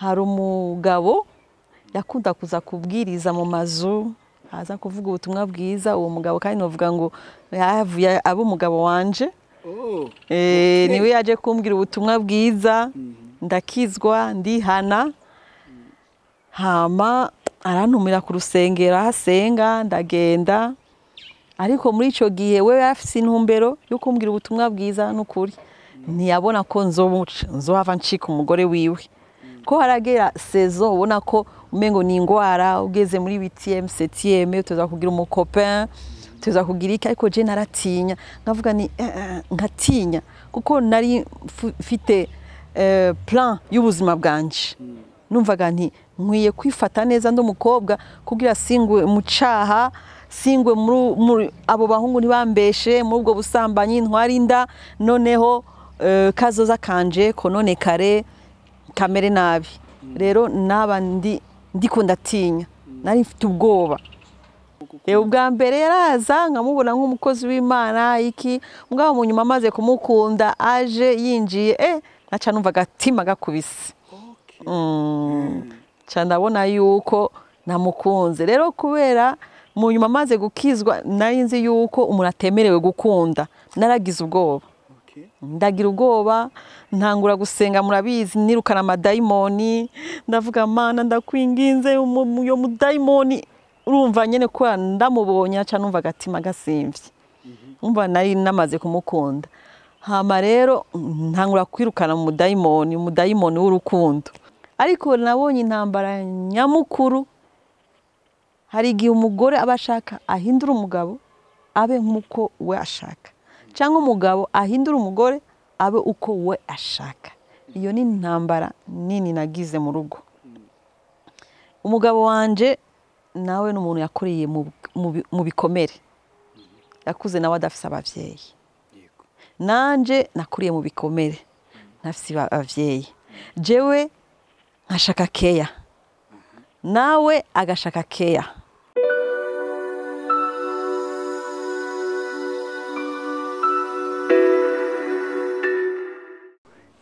Hari umugabo yakunda kuza kubwiriza mu mazu, aza kuvuga ubutumwa bwiza. Uwo mugabo kandi novuga ngo yavuye abo umugabo wanje. Niwe yaje kumbwira ubutumwa bwiza, ndakizwa, ndihana. Hama arantumira ku rusengero ahasenga, ndagenda. Ariko muri ico gihe we afise intumbero yo kumbwira ubutumwa bwiza n'ukuri, ntiyabona ko nzohava ncika umugore wiwe. Ko haragera saison ubona ko umengo ni ingwara, ugeze muri 8e 7e utoza kugira umucopain, tuza kugira iki. Ariko je naratinya, nkavuga ni nkatinya kuko nari mfite plan y'ubuzima bwanje. Numvaga nti nkwiye kwifata neza ndi umukobwa kugira singwe mu caha, singwe muri abo bahungu ntibambeshe muri ubwo busambanyi, ntwari inda, noneho kazoza kanje kononekare kamere nabi. Rero naba ndiko ndatinya, nari mfite ubwoba. Ubwa mbere yaraza nkamubona nk'umukozi w'Imana iki, mugabo mu nyuma amaze kumukunda aje yinjiye, naca numva agatima gakubise. Ca ndabona yuko namukunze. Rero kubera mu nyuma amaze gukizwa nari nzi yuko umuntu atemerewe gukunda, naragize ubwoba. Ndagira ubwoba, ntangura gusenga, murabizi, nirukana amadayimoni, ndavuga Mana ndakwinginze uyo mudayimoni. Urumva nyene ko ndamubonye aca numva agatima gasimvye. Umva nari namaze kumukunda. Hama rero ntangura kwirukana mu mudayimoni, umudayimoni w'urukundo. Ariko nabonye intambara nyamukuru. Hari igihe umugore aba ashaka ahindura umugabo abe nk'uko we ashaka, cyangwa umugabo ahindura umugore abe uko we ashaka. Iyo ni intambara nini nagize mu rugo. Umugabo wanje nawe ni umuntu yakoreye mu bikomere, yakuze nawe adafise abavyeyi. Nanje nakuriye mu bikomere, ntafise abavyeyi. Jewe nkashaka keya, nawe agashaka keya.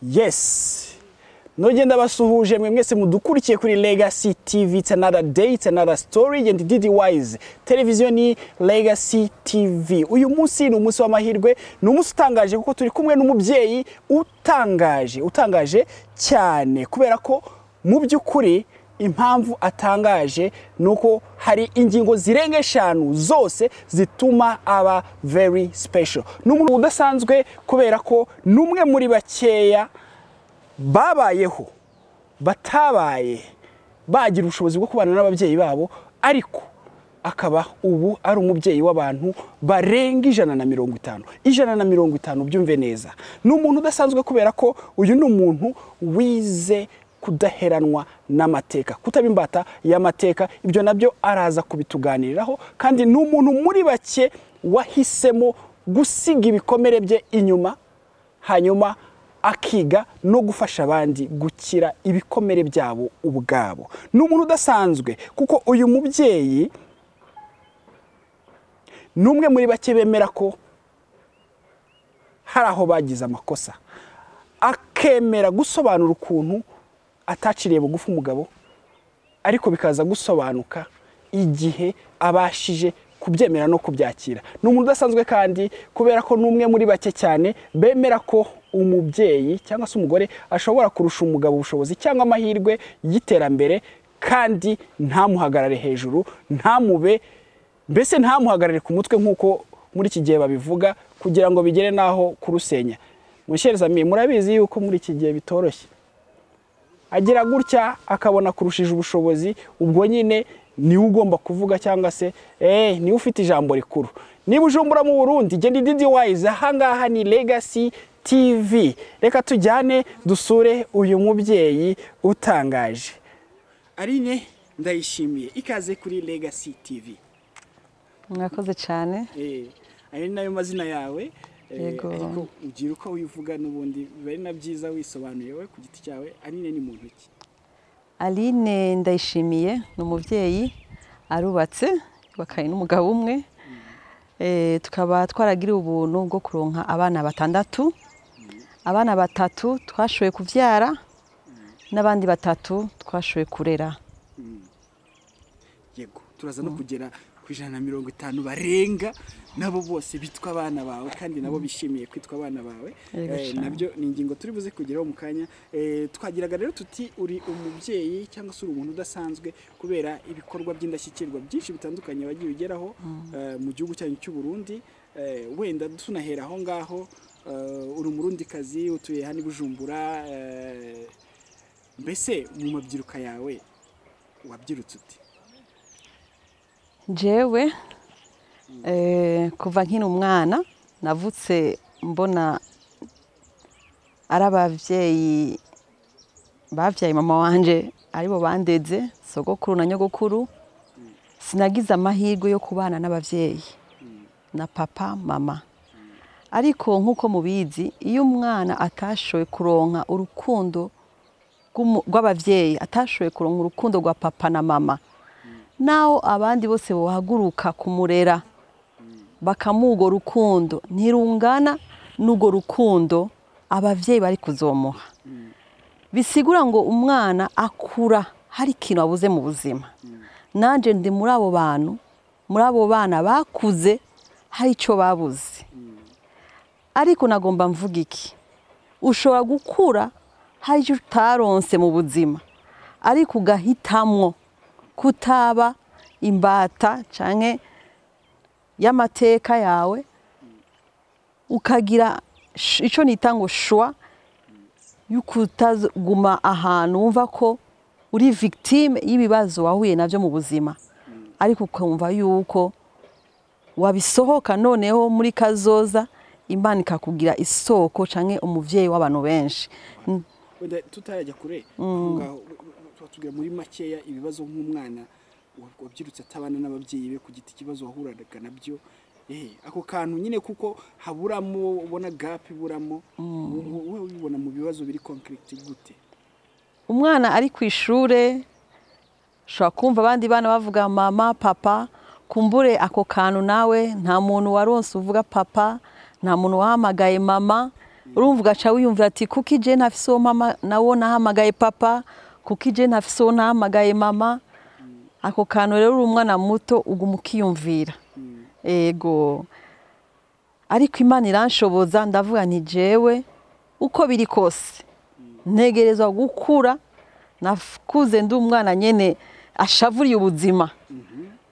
Yes, nogenda basuhuje mwe mwese mudukurikiye kuri Legacy TV. It's another day, it's another story, and Didi Wise television ni Legacy TV. Uyu munsi ni umunsi w'amahirwe, ni umunsi utangaje kuko turi kumwe n'umubyeyi utangaje, utangaje cyane, kubera ko mu by'ukuri impamvu atangaje nuko hari ingingo zirenga 5 zose zituma aba very special. Ni umuntu udasanzwe kubera ko numwe muri bakeya babayeho batabaye bagira ubushobozi bwo kubana n'ababyeyi babo, ariko akaba ubu ari umubyeyi w'abantu barenga 150. 150, byumve neza. Ni umuntu udasanzwe kubera ko uyu ni umuntu wize kudaheranwa n'amateka, kutaba imbata y'amateka. Ibyo nabyo araza kubituganiriraho. Kandi ni umuntu muri bake wahisemo gusiga ibikomere bye inyuma, hanyuma akiga no gufasha abandi gukira ibikomere byabo ubwabo. Ni umuntu udasanzwe kuko uyu mubyeyi ni umwe muri bake bemera ko hari aho bagize amakosa, akemera gusobanura ukuntu ataciriye bugufi umugabo, ariko bikaza gusobanuka igihe abashije kubyemera no kubyakira. Ni umuntu udasanzwe kandi kubera ko n'umwe muri bake cyane bemera ko umubyeyi cyangwa se umugore ashobora kurusha umugabo ubushobozi cyangwa amahirwe y'iterambere, kandi ntamuhagarare hejuru, ntamube mbese ntamuhagarare ku mutwe nk'uko muri iki gihe babivuga, kugira ngo bigere naho kurusenya. Mushereza murabizi yuko muri iki gihe bitoroshye. Agira gutya akabona kurushije ubushobozi, ubwo nyine niwe ugomba kuvuga cyangwa se niwe ufite ijambo rikuru. Niba ujumbura mu Burundi, genda Didi Wise, ahangaha ni Legacy TV. Reka tujyane dusure uyu mubyeyi utangaje. Aline Ndayishimiye, ikaze kuri Legacy TV. Mwakoze cyane. Ayo ni nayo mazina yawe. Ariko ugira uko wivuga n'ubundi bari na byiza wisobanuye we ku giti cyawe. Aline ni muntu ki? Aline Ndayishimiye ni umubyeyi, arubatse, bakaye n'umugabo umwe. Tukaba twaragira ubuntu bwo kuronka abana 6. Abana 3 twashoboye kuvyara, N'abandi batatu twashoboye kurera. Yego, turaza no kugera ku 150 barenga, nabo bose bitwa abana bawe kandi nabo bishimiye kwitwa abana bawe. Yego cane. Nabyo ni ingingo turi buze kugeraho mu kanya. Twagiraga rero tuti uri umubyeyi cyangwa se uri umuntu udasanzwe kubera ibikorwa by'indashyikirwa byinshi bitandukanye wagiye ugeraho mu gihugu cyanyu cy'u Burundi. Wenda tunahera aho ngaho, uri Umurundikazi, utuye hano i Bujumbura. Mbese mu mabyiruka yawe wabyirutse ute? Jewe kuva nkiri umwana navutse mbona ari abavyeyi bavyaye mama wanje aribo bandeze, sogokuru na nyogokuru. Sinagize amahirwe yo kubana n'abavyeyi na papa mama, ariko nk'uko mubizi, iyo umwana atashoboye kuronka urukundo rw'abavyeyi, atashoboye kuronka urukundo rwa papa na mama, naho abandi bose bohaguruka kumurera bakamuha urwo rukundo, ntirungana n'urwo rukundo abavyeyi bari kuzomuha. Bisigura ngo umwana akura hari ikintu abuze mu buzima. Nanje ndi muri abo bantu, muri abo bana bakuze hari icyo babuze. Ariko nagomba mvuga iki: ushobora gukura hari icyo utaronse mu buzima, ariko ugahitamwo kutaba imbata canke y'amateka yawe, ukagira ico nita ngo choix y'ukutaguma ahantu wumva ko uri victime y'ibibazo wahuye navyo mu buzima, ariko ukumva yuko wabisohoka, noneho muri kazoza Imana ikakugira isoko canke umuvyeyi w'abantu benshi. Wenda tutarajya kure aho ngaho, tubwira muri makeya ibibazo nk'umwana wabyirutse atabana n'ababyeyi be ku giti, ikibazo wahuraga nabyo, ako kantu nyine kuko haburamo, ubona gap iburamo, wowe ubibona mu bibazo biri concrete gute? Umwana ari ku ishure ushobora kumva abandi bana bavuga mama, papa. Kumbure ako kantu nawe nta muntu waronse uvuga papa, nta muntu wahamagaye mama. Urumva ugaca wiyumvira ati: "Kuki je ntafise uwo mama nawo nahamagaye papa? Kuki je ntafise uwo nahamagaye mama?" Ako kantu rero uri umwana muto uguma ukiyumvira. Ego, ariko Imana iranshoboza, ndavuga nti: "Jewe uko biri kose ntegerezwa gukura." Nakuze ndi umwana nyene ashavuriye ubuzima.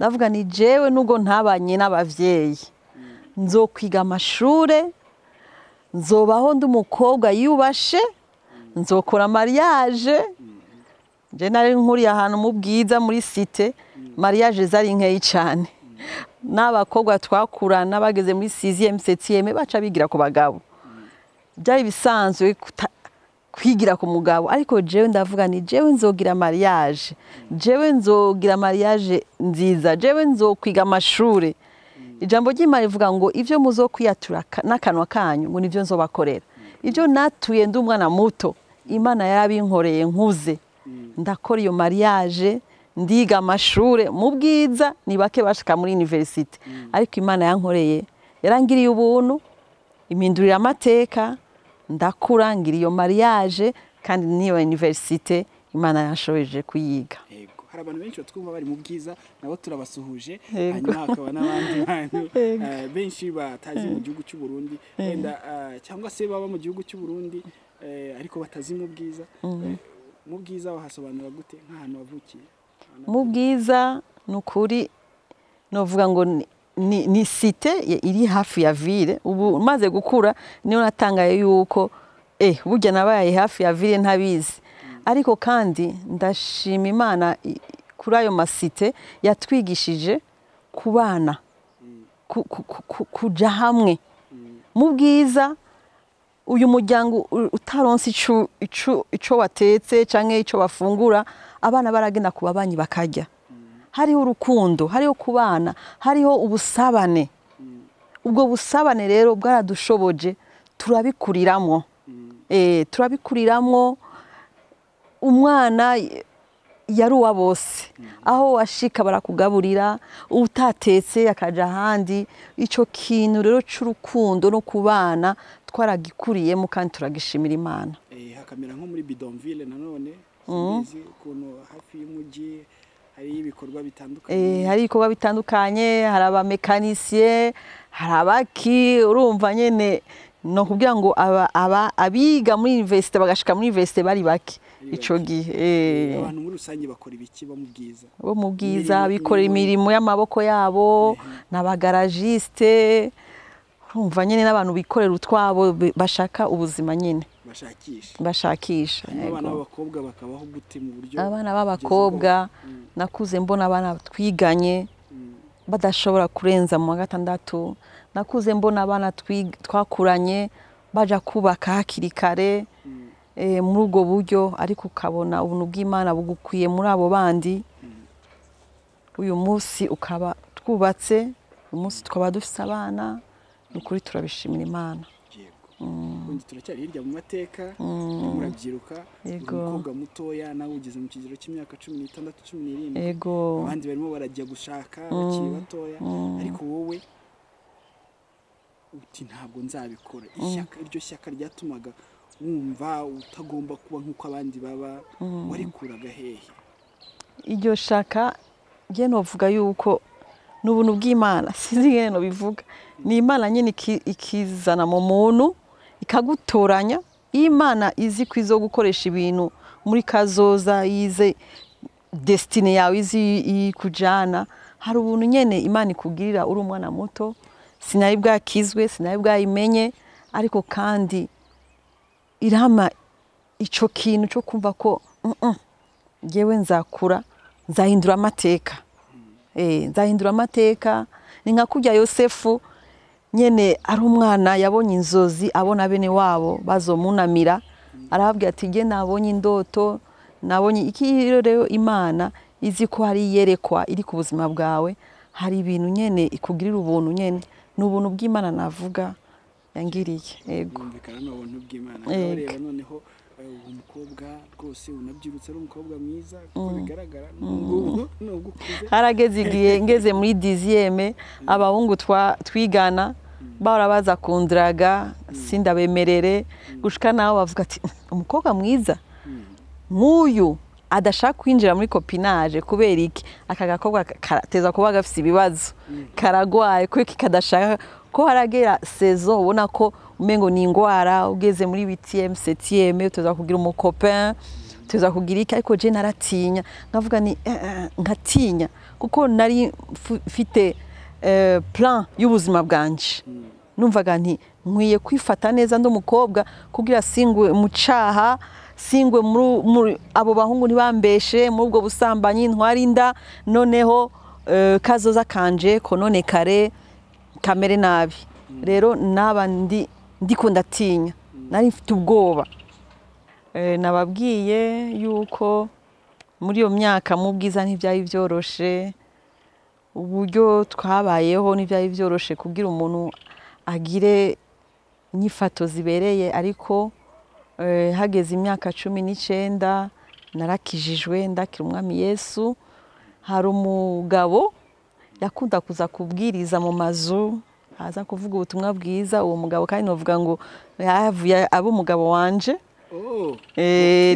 Ndavuga ni: "Jewe nubwo ntabanye n'abavyeyi, nzokwiga amashure, nzobaho ndi umukobwa yubashe, nzokora mariage." Je nari nkuriye ahantu mu Bwiza muri cité, mariage zari nkeyi cane, n'abakobwa twakurana bageze muri 6e, 7e baca bigira ku bagabo. Byari bisanzwe kwigira ku mugabo. Ariko jewe ndavuga ni: "Jewe nzogira mariage, jewe nzogira mariage nziza, jewe nzokwiga amashure." Ijambo ry'Imana rivuga ngo ivyo muzokwiyatura n'akanwa kanyu ngo nivyo nzobakorera. Ivyo natuye ndi umwana muto, Imana yarabinkoreye nkuze. Ndakora iyo mariage, ndiga amashure mu Bwiza. Ni bake bashika muri université, ariko Imana yankoreye, yarangiriye ubuntu, impindurira amateka. Ndakura, ngira iyo mariage, kandi n'iyo université Imana yanshoboje kuyiga. Yego, hari abantu benshi batwumva bari mu Bwiza, nabo turabasuhuje. Yego. Hanyuma hakaba n'abandi bantu Yego. benshi batazi mu gihugu cy'u Burundi wenda, cyangwa se baba mu gihugu cy'u Burundi ariko batazi mu Bwiza. Mu Bwiza wahasobanura gute nk'ahantu wavukiye? Mu Bwiza ni ukuri novuga ngo ni cité iri hafi ya ville. Ubu maze gukura niyo natangaye yuko burya nabaye hafi ya ville ntabizi. Ariko kandi ndashima Imana kuri ayo ma cité yatwigishije kubana, kuja hamwe. Mu Bwiza uyu muryango utaronse ico watetse canke ico bafungura, abana baragenda ku babanyi bakarya. Hariho urukundo, hariho kubana, hariho ubusabane. Ubwo busabane rero bwaradushoboje, turabikuriramwo. Turabikuriramwo. Umwana yari uwa bose, aho washika barakugaburira, utatetse akaja ahandi. Ico kintu rero c'urukundo no kubana twaragikuriyemo kandi turagishimira Imana. Hakamera nko muri bidonville nanone. Simbizi ukuntu hafi y'umujyi hari ibikorwa bitandukanye. Hari ibikorwa bitandukanye, hari abamekanisiye, hari abaki, urumva nyene no kugira ngo aba abiga muri université bagashika muri université bari bake ico gihe. Abantu muri rusange bakora ibiki bo mu Bwiza? Bo mu Bwiza bikorera imirimo y'amaboko yabo, n'abagaragiste, urumva nyene n'abantu bikorera utwabo bashaka ubuzima nyene, bashakisha. Abana b'abakobwa bakabaho gute mu buryo? Abana b'abakobwa nakuze mbona abana twiganye badashobora kurenza mu wa gatandatu. Nakuze mbona abana twakuranye baja kubaka hakiri kare muri ubwo buryo, ariko ukabona ubuntu bw'Imana bugukwiye muri abo bandi. Uyu munsi ukaba twubatse, uyu munsi tukaba dufise abana, ni ukuri turabishimira Imana. Ubundi turacyari hirya mu mateka, murabyiruka, umukobwa mutoya nawe ugeze mu kigero cy'imyaka 16, 17, abandi barimo barajya gushaka bakiri batoya, ariko wowe uti ntabwo nzabikora. Ishyaka, iryo shyaka ryatumaga wumva utagomba kuba nk'uko abandi baba, warikuraga hehe? Iryo shaka nge novuga yuko n'ubuntu bw'Imana, sinzi ngene no bivuga, ni Imana nyine ikizana mu muntu ikagutoranya. Imana izi kwizo gukoresha ibintu muri kazoza, yize destiny yawe, izi ikujana. Hari ubuntu nyene Imana ikugirira uri umwana muto, sinari bwakizwe, sinari bwayimenye, ariko kandi irama ico kintu cyo kumva ko ngewe nzakura, nzahindura amateka. Nzahindura amateka. Ni nka kurya Yosefu nyene ari umwana yabonye inzozi, abona bene wabo bazomunamira, arababwira ati nge nabonye indoto, nabonye iki. Rero Imana izi ko hari iyerekwa iri ku buzima bwawe, hari ibintu nyene ikugirira ubuntu nyene, ni ubuntu bw'Imana navuga yangiriye. Yego, birumvikana ni ubuntu bw'Imana. Reba noneho uwo mukobwa rwose unabyirutse ari umukobwa mwiza kuko bigaragara nubwo ukuze. Harageze igihe ngeze muri 10e, abahungu twigana bahora baza kundraga, sindabemerere, gushika naho bavuga ati umukobwa mwiza nk'uyu adashaka kwinjira muri copinage kubera iki? Aka gakobwa karateza kuba gafise ibibazo, karagwaye, kuko kadashaka ko haragera saison ubona ko umengo ni ingwara, ugeze muri 8e 7e uteza kugira umucopain, uteza kugira iki. Ariko je naratinya, nkavuga ni nkatinya kuko nari mfite plan y'ubuzima bwanje. Numvaga nti nkwiye kwifata neza ndi umukobwa kugira singwe mu caha, singwe muri abo bahungu ntibambeshe muri ubwo busambanyi, ntwari inda, noneho kazoza kanje kononekare kamere nabi. Rero naba ndiko ndatinya, nari mfite ubwoba. Nababwiye yuko muri iyo myaka mu Bwiza ntibyari byoroshe, uburyo twabayeho ntibyari byoroshe kugira umuntu agire inyifato zibereye. Ariko hageze imyaka 19 narakijijwe, ndakira umwami Yesu. Hari umugabo yakunda kuza kubwiriza mu mazu, aza kuvuga ubutumwa bwiza. Uwo mugabo kandi novuga ngo yavuye abo umugabo wanje.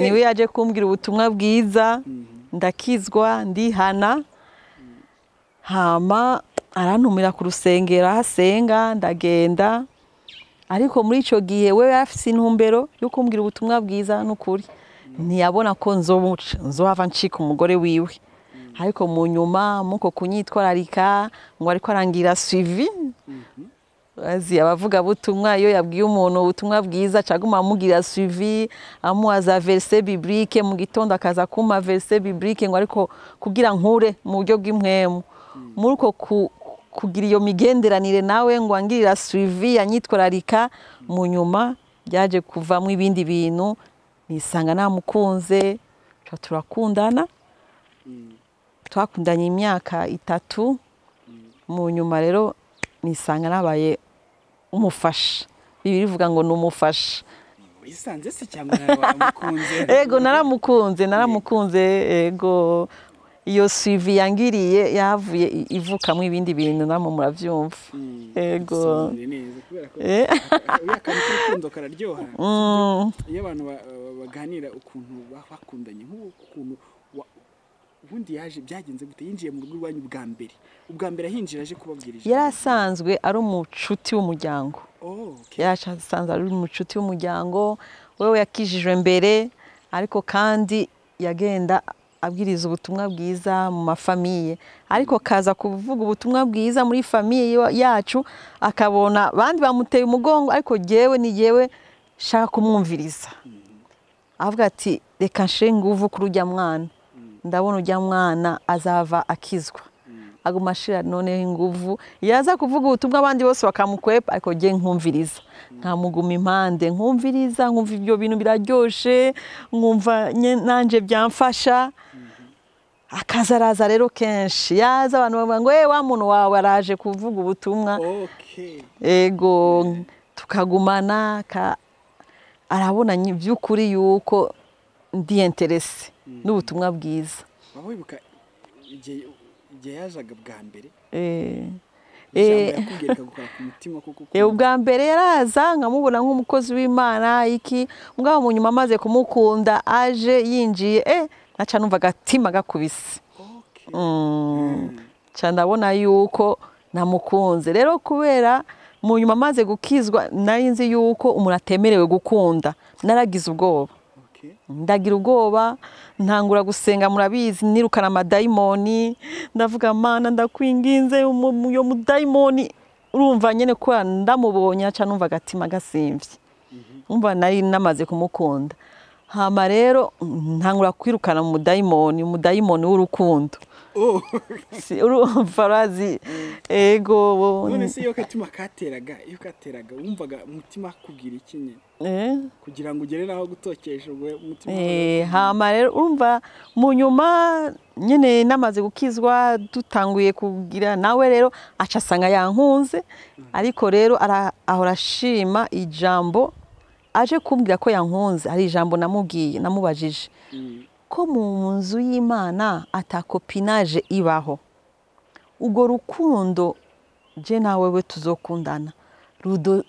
Niwe yaje kumbwira ubutumwa bwiza, ndakizwa, ndihana. Hama arantumira ku rusengero ahasenga, ndagenda. Ariko muri ico gihe we afise intumbero yo kumbwira ubutumwa bwiza n'ukuri, ntiyabona ko nzohava ncika umugore wiwe. Ariko mu nyuma muko kunyitwararika ngo ariko arangira suivi, azi abavuga butumwa iyo yabwiye umuntu ubutumwa bwiza caguma amugira suivi, amuhaza verse biblique mu gitondo, akaza kuma verse biblique ngo ariko kugira nkure mu buryo bw'impwemu. Muri uko kugira iyo migenderanire nawe ngo angirira suivi, anyitwararika, mu nyuma byaje kuvamo ibindi bintu, nisanga namukunze, turakundana. Twakundanye imyaka 3, mu nyuma rero nisanga nabaye umufasha. Bibiliya ivuga ngo ni umufasha. Wisanze se cyangwa naramukunze? Ego, naramukunze, ego. Iyo suivi yangiriye yavuye ivukamo ibindi bintu, namwe muravyumva. Ego. Bisobanuye neza, kubera ko uriya kantu k'urukundo kararyoha. Iyo abantu baganira ukuntu bakundanye, nk'ubu ukuntu ubundi yaje, byagenze gute? Yinjiye mu rugo iwanyu bwa mbere, ubwa mbere ahinjira aje kubabwira ijambo? Yari asanzwe ari umucuti w'umuryango. Oh, okay. Yari asanzwe ari umucuti w'umuryango. Wewe yakijijwe mbere, ariko kandi yagenda abwiriza ubutumwa bwiza mu ma famille, ariko kaza kuvuga ubutumwa bwiza muri famille yacu, akabona bandi bamuteye umugongo, ariko jyewe ni jyewe shaka kumwumviriza. Avuga ati: "Reka nshire inguvu kuri ujya mwana, ndabona ujya mwana azava akizwa." Aguma ashira noneho inguvu, yaza kuvuga ubutumwa abandi bose bakamukwepa, ariko jye nkumviriza, nkamuguma impande, nkumviriza, nkumva ibyo bintu biraryoshe, nkumva nanje byamfasha. Akaza araza rero kenshi, yaza abantu bavuga ngo: "Eh, wa muntu wawe araje kuvuga ubutumwa." Ego, tukagumana, arabona by'ukuri yuko ndi intéressée n'ubutumwa bwiza. Waba wibuka igihe yazaga bwa mbere, ijambo yakubwiye rikagukora ku mutima koko? Ubwa mbere yaraza nkamubona nk'umukozi w'Imana iki, mugabo mu nyuma amaze kumukunda, aje yinjiye, naca numva agatima gakubise. Ca ndabona yuko namukunze rero, kubera mu nyuma amaze gukizwa nari nzi yuko umuntu atemerewe gukunda. Naragize ubwoba. Ndagira ubwoba, ntangura gusenga, murabizi, nirukana amadayimoni. Ndavuga: "Mana, ndakwinginze, uyo mudayimoni." Urumva nyene ko ndamubonye aca numva agatima gasimvye, umva nari namaze kumukunda. Hama rero ntangura kwirukana mu mudayimoni, umudayimoni w'urukundo. Urumva urazi, ego. None se iyo katima kateraga, iyo kateraga, wumvaga umutima akubwira iki nyine kugira ngo ugere naho gutokesha ubwo umutima? Hama rero urumva mu nyuma nyine namaze gukizwa, dutanguye kugira nawe rero, aca asanga yankunze. Ariko rero ahora ashima ijambo aje kumbwira ko yankunze. Hari ijambo namubwiye, namubajije ko mu nzu y'Imana ata copinage ibaho, urwo rukundo je nawe we tuzokundana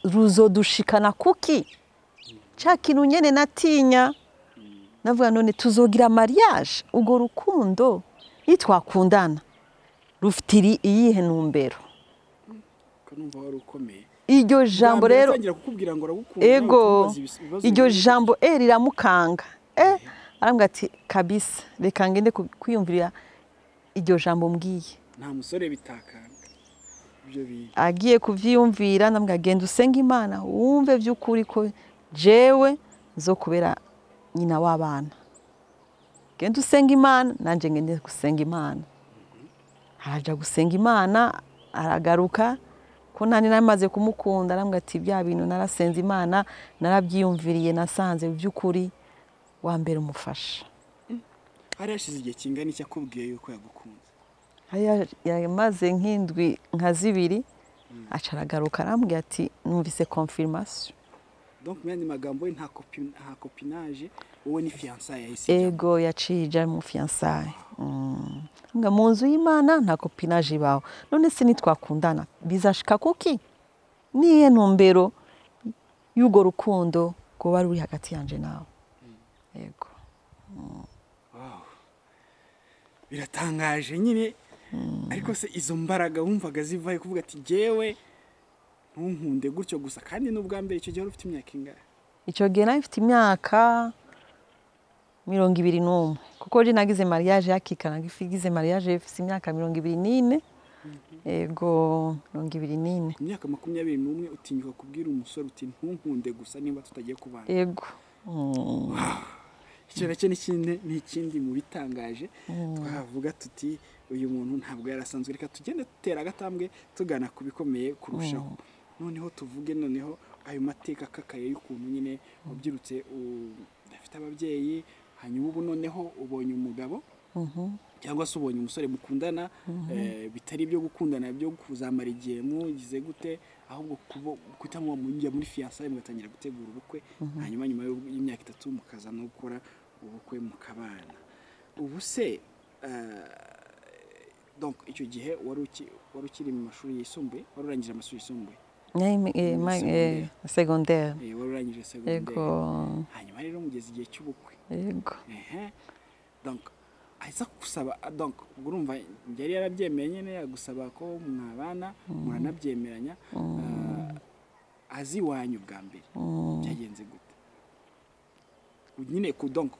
ruzodushikana kuki? Ca kintu nyene natinya, navuga: "None tuzogira mariage, urwo rukundo nitwakundana rufite iyihe ntumbero?" Ko numva wari ukomeye. Iryo jambo Bwa mbere rero atangira kukubwira ngo aragukunda, ego, nawe ukamubaza ibibazo iryo bimwe. jambo riramukanga, arambwira ati: "Kabisa, reka ngende kwiyumvira iryo jambo mbwiye." Nta musore bitakanga ibyo bintu. Agiye kuvyiyumvira, ndambwira: "Genda usenge Imana, wumve by'ukuri ko jewe nzokubera nyina w'abana. Genda usenge Imana, nanjye ngende gusenga Imana." Araja gusenga Imana, aragaruka ko nani namaze kumukunda. Arambwira ati: "Bya bintu narasenze Imana, narabyiyumviriye, nasanze by'ukuri wa mbere umufasha." Hari hashize igihe kingana iki akubwiye yuko yagukunze? Hari yamaze nk'indwi nka 2, aca aragaruka, arambwira ati: "Numvise confirmation." Donc mu yandi magambo, we nta copinage, wowe ni fiançailles yahise ijyamo. Ego, yaciye ija mu fiançailles. Nga mu nzu y'Imana nta copinage ibaho, none se nitwakundana bizashika kuki? Niye ntumbero y'urwo rukundo rwoba ruri hagati yanje nawe? Yego. Wow. Biratangaje nyine. Ariko se izo mbaraga wumvaga zivaye kuvuga ati: "Jyewe ntunkunde gutyo gusa"? Kandi n'ubwa mbere, icyo gihe wari ufite imyaka ingahe? Icyo gihe nari mfite imyaka 21, kuko je nagize mariage hakikana, nagize mariage mfise imyaka 24. Ego, 24. Ku myaka 21 utinyuka kubwira umusore uti: "Ntunkunde gusa niba tutagiye kubana"? Ego. Icyo nacyo ni ikindi mu bitangaje twavuga tuti: "Uyu muntu ntabwo yarasanzwe." Reka tugende dutera agatambwe tugana ku bikomeye kurushaho. Noneho tuvuge noneho ayo mateka akakaye y'ukuntu nyine wabyirutse udafite ababyeyi, hanyuma ubu noneho ubonye umugabo cyangwa se ubonye umusore mukundana, bitari ibyo gukundana byo kuzamara igihe mugize gute, ahubwo guhita muba mujya muri fiançailles, mugatangira gutegura ubukwe, hanyuma nyuma y'imyaka 3 mukaza no gukora ubukwe mukabana. Ubu se Donc icyo gihe wari ukiri mu mashuri yisumbuye, wari urangije amashuri yisumbuye? Secondaire. Wari urangije secondaire. Hanyuma rero mugeze igihe cy'ubukwe. Yego. Donc aza gusaba, donc urumva yari yarabyemeye nyine, agusaba ko mwabana, muranabyemeranya. Azi iwanyu bwa mbere byagenze gute? Nyine donc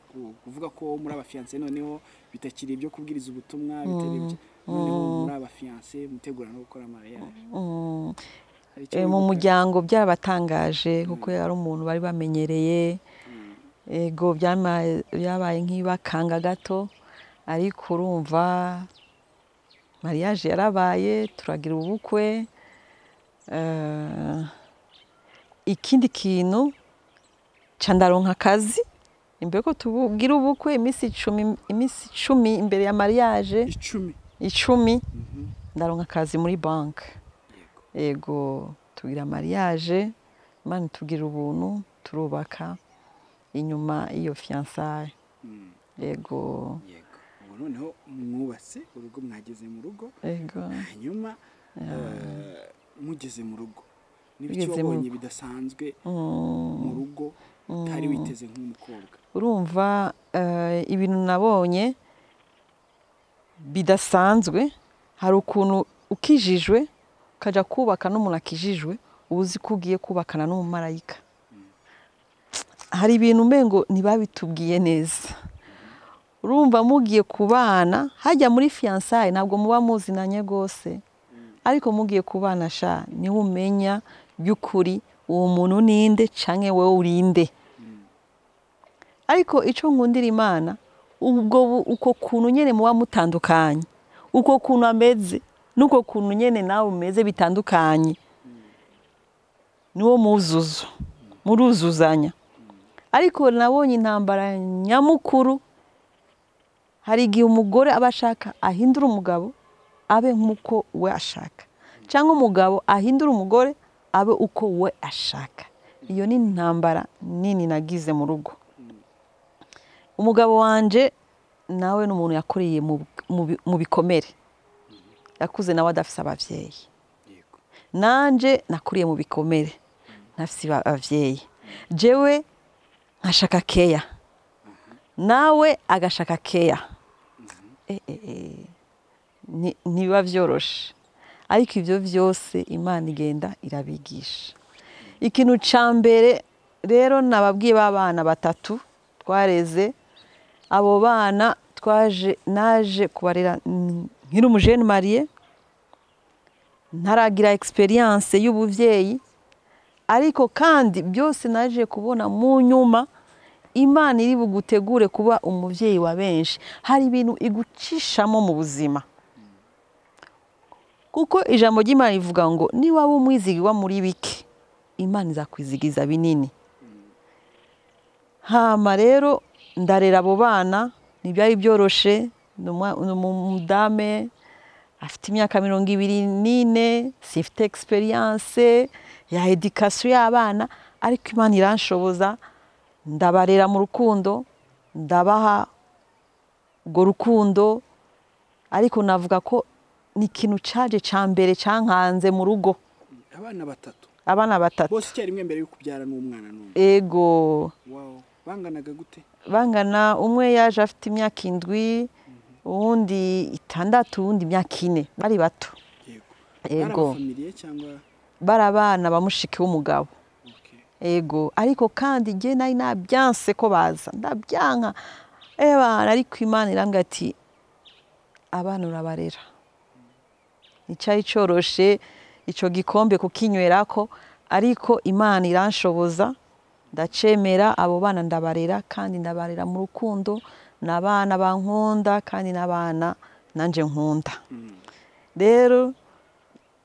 kuvuga ko muri abafiancé, noneho bitakiri ibyo kubwiriza ubutumwa, bitari ibyo, noneho muri abafiancé mutegura no gukora mariage. Mu muryango byarabatangaje kuko yari umuntu bari bamenyereye. Ego, byabaye nk'ibakanga gato, ariko urumva mariage yarabaye, turagira ubukwe. Ikindi kintu, ca ndaronka akazi imbere ko tugira ubukwe, iminsi 10 imbere ya mariage. 10? 10, ndaronka akazi muri banke. Ego, tugira mariage, Imana tugira ubuntu, turubaka inyuma y'iyo fiançailles. Yego. Yego, ubu noneho mwubatse urugo, mwageze mu rugo. Yego. Hanyuma mugeze mu rugo, n'ibiki Tugeze mu wabonye bidasanzwe mu rugo utari witeze nk'umukobwa? Urumva, ibintu nabonye bidasanzwe, hari ukuntu ukijijwe ukajya kubaka n'umuntu akijijwe, uba uzi ko ugiye kubakana n'umumarayika. Hari ibintu umengo ntibabitubwiye neza. Urumva mugiye kubana, hajya muri fiançailles ntabwo muba muzinanye rwose, ariko mugiye kubana sha niho umenya by'ukuri uwo muntu ninde canke wowe urinde. Ariko icyo nkundira Imana, ubwo uko kuntu nyene muba mutandukanye, uko kuntu ameze n'uko kuntu nyene nawe umeze bitandukanye, niwo muzuzo muruzuzanya. Ariko nabonye intambara nyamukuru, hari igihe umugore aba ashaka ahindura umugabo abe nk'uko we ashaka, cyangwa umugabo ahindura umugore abe uko we ashaka. Iyo ni intambara nini nagize mu rugo. Umugabo wanje nawe ni umuntu yakoreye mu bikomere, yakuze nawe adafise abavyeyi. Nanje nakuriye mu bikomere, ntafise abavyeyi. Jewe nkashaka keya, nawe agashaka keya. Ntibiba vyoroshe, ariko ivyo vyose Imana igenda irabigisha. Ikintu ca mbere rero nababwiye, b'abana batatu twareze, abo bana twaje, naje kubarera nkiri umujene marié, ntaragira expérience y'ubuvyeyi. Ariko kandi byose naje kubona mu nyuma, Imana iri bugutegure kuba umuvyeyi wa benshi, hari ibintu igucishamo mu buzima, kuko ijambo ry'Imana rivuga ngo niba waba umwizigirwa muri bike, Imana izakwizigiza binini. Hama rero ndarera abo bana, ntibyari byoroshe. Ni umudame afite imyaka 24, sifite expérience ya éducation y'abana, ariko Imana iranshoboza, ndabarera mu rukundo, ndabaha urwo rukundo. Ariko navuga ko ni ikintu caje ca mbere cankanze mu rugo. Abana batatu? Abana batatu. Bose icyarimwe mbere yo kubyara n'umwana n'umwe? Ego. Wow, banganaga gute? Bangana, umwe yaje afite imyaka 7, uwundi 6, uwundi imyaka 4. Bari bato. Bari Ego. abafamiliye cyangwa? Bari abana ba mushiki w'umugabo. Ego, ariko kandi jye nari nabyanse ko baza, ndabyanka ebana, ariko Imana irambwira ati abana urabarera. Nticyari coroshe ico gikombe kukinywerako, ariko Imana iranshoboza, ndacemera, abo bana ndabarera, kandi ndabarera mu rukundo. N'abana bankunda kandi n'abana nanje nkunda. Rero